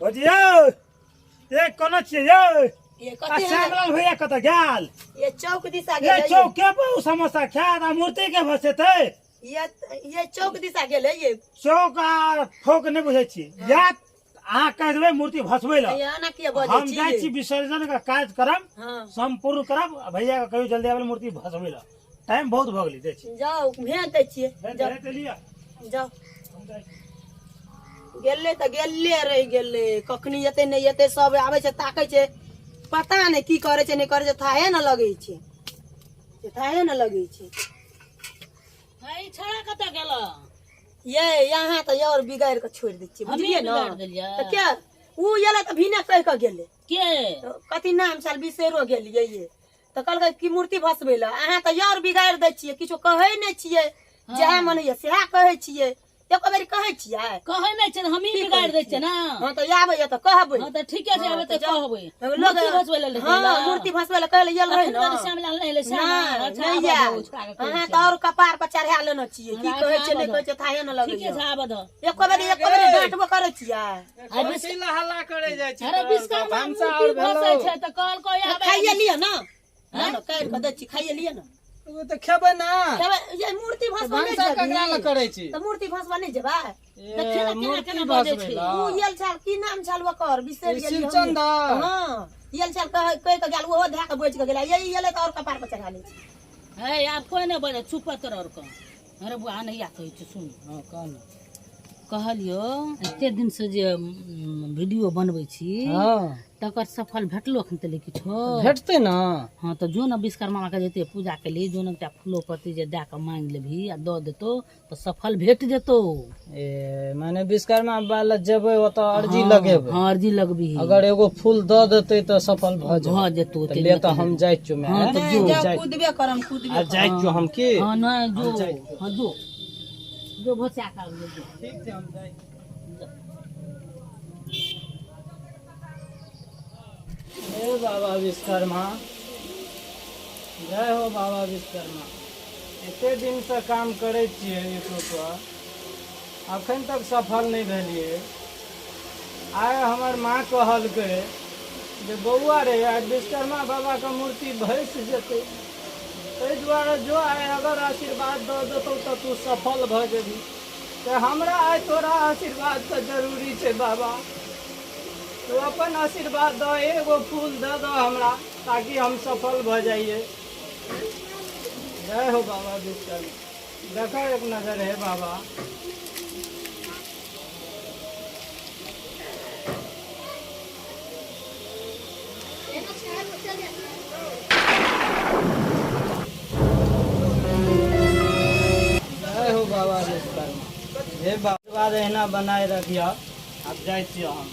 भौजी यौ, ए कोना छियै यौ? ये आ कथी है? श्यामलाल भैया कतऽ गेल? ये चौक दिशा ये गेलै। चौके पर ओ समोसा खायत आ मूर्ति के भसेतै। ये चौक दिशा गेलै ये। चौक आ फोक नहि बुझै छी या अहाँ कहि देबै मूर्ति भसबै लए। ये एना किया बजै हम छी? जाइ छी विसर्जन के कार्यक्रम हाँ सम्पूर्ण करब आ भैया के कहियो जल्दी आबै लए, मूर्ति भसबै लए टाइम बहुत भऽ गेलै, जाइ छी। जाउ, भेज दै छियै, जाउ। भेज देलियै। जाउ। हम जाइ छी। गेलै तऽ गेले रहि गेलै, कखनी एतै नहि एतै। सब आबै छै, ताकै छै, पता नहि की करै छै नहि करै छै, थाहे ने लगै छै, थाहे ने लगै छै। है, ई छोड़ा कतऽ गेल? ये यहाँ तऽ और बिगाड़ि कऽ छोड़ि दै छियै, हमही बुझलियै ने? बिगाड़ि देलियै? तऽ के उ एलै तऽ भिने कहि कऽ गेलै। के? कथी नाम छल, बिसैरो गेलियै। ये तऽ कहलकै कि मूर्ति भसबै लए। अहाँ तऽ और बिगाड़ि दै छियै, किछो कहै नहि छियै, जएह मन होइए सएह कहै छियै। एको बेरी कहै छियै? कहै नहि छै, हमही की बिगाड़ि कहै दै छियै ने। हँ, तऽ आबैए तऽ कहबै। हँ, तऽ ठीके छै, आबै तऽ जाउ। कहबै। लोग मूर्ति भसबै लए हँ, मूर्ति भसबै लए कहै लए आयल रहै अखन ने। तऽ श्यामलाल नहि एलै? श्याम नहि। अच्छा, नहि आबऽ आयल। दहो, छोड़ा के कहै अहाँ छियै। तऽ और कपार पर चढ़ा लेने छियै। की अच्छा, कहै छियै नहि आबऽ कहै छियै, थाहे ने ठीके लगैए। छै, आबऽ दहो। एको बेरी, एको बेरी डाँटबो करै छियै? आइ कथी लए हल्ला करै जाइ छी? अरे तोरा विश्वकर्मा भनसा मूर्ति आओर भसै भेलौ। छै तऽ कहलकै आबै। खाइए लिअ ने, ना ने, काटि कऽ दै छी, खाइए लिअ ने। ओ तऽ खेबै ना। खेबै ये मूर्ति तऽ भसबा नहि भनसा ककरा लए जेबही? करै छी? तऽ मूर्ति भसबा नहि जेबै? ए, देखियौ ने केना मूर्ति केना बजै भसबै छै। लए। ओ आयल छल, की नाम छल ओकर, बिसरि ई गेलियै। शिवचंद। हँ, आयल छल, कह कहि कऽ गेल, ओहो धए कऽ बचि कऽ गेल। यही एलै तऽ आओर कपार पर चढ़ा लै छै। है, आब कोइ नहि बजै, चुप तोर आओर कह। अरे बुआ, नैया कहै छै, सुन। हँ, कह ने। कहलियौ, एते दिन से जे वीडियो बनबै छी, तकर सफल भेटलो अखन तले किछो? भेटतै ने। हँ, तऽ जो ने विश्वकर्मा के जेते पूजा के लिए, जो ने एकटा फूलो पत्ती जे दए कऽ मांगि लेबही आ दऽ देतौ तऽ सफल भेट जेतौ। ए माने विश्वकर्मा बाबा लग जेबै, ओतऽ अर्जी लगेबै? हँ, अर्जी लगबही। अगर एगो फूल दऽ देतै तऽ सफल भऽ जेतै। भऽ जेतौ। तऽ ले, तऽ हम जाइ छियौ माय। हँ, तऽ जो। जाउ, कुदबे करम, कुदबे। आ जाइ छियौ हम की। हँ, नहि, जो। जाइ छियौ। हँ, जो जो, भोचा कऽ आबि जो। ठीक छै, हम जाइ छी। हे बाबा विश्वकर्मा, जय हो बाबा विश्वकर्मा। एते दिनसँ काम करै छियै यूट्यूब पर, अखन तक सफल नहि भेलियै। आइ हमर माँ कहलकै जे बौआ रे, आइ विश्वकर्मा बाबाके मूर्ति भसि जेतै, ताहि दुआरे जो आइ, अगर आशीर्वाद दऽ देतौ तऽ तू सफल भऽ जेबही। तऽ हमरा आइ तोरा आशीर्वादके जरूरी छै बाबा। तू अपन आशीर्वाद दऽ, एगो फूल दऽ दऽ हमरा, ताकि हम सफल भऽ जाइए। जय हो बाबा विश्वकर्मा। देखो एक नजर हे बाबा। जय हो बाबा विश्वकर्मा। हे बाबा, एहिना बनाए रखिह। आब जाइ छियै हम।